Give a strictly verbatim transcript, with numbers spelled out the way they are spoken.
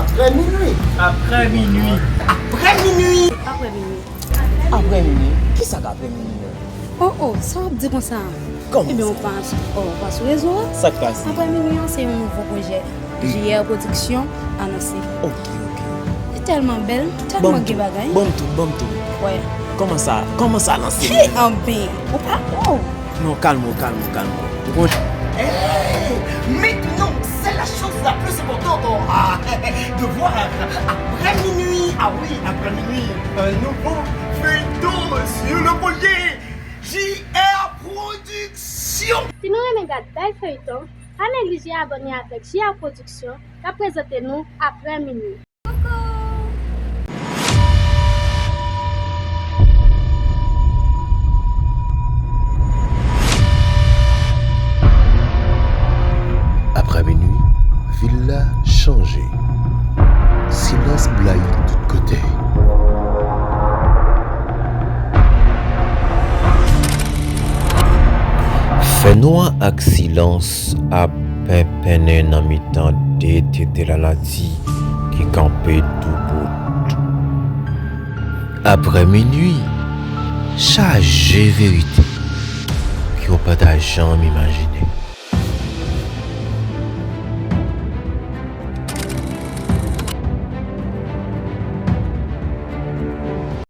Aprè minui. Aprè minui. Aprè minui. Aprè minui. Aprè minui. Kisa k aprè minui an? Oh, oh, sa w ap di konsa? Kòman Ebyen, sa? Ou pa, oh, ou pa sou rezo a? Sa k pase? Aprè minui an, se yon nouvo pwojè J R Production anonse. Ok, ok. Li tèlman bèl, Ban tèlman m gen tou. Bagay. Ban m tou, ban m tou. Wè. Kòman sa, kòman sa lanse? Ki anben? Ou pa, oh. Non, kalme w, kalme w, kalme w. Ou konn. Hey, maintenant, c'est la chose la plus importante, hein, de voir après minuit. Ah oui, après minuit, un nouveau feuilleton sur le projet J R Production. Si nou renmen gad bèl feyton, pa neglije abòne avèk J R Production k ap prezante nou Aprè Minui. Aprè minui, vil la chanje. Silans blayi tout kote. Fènwa ak silans ap penpennen nan mitan de tete lanati ki kanpe doubout. Aprè minui, chaje verite ke w pa ta janm imajine.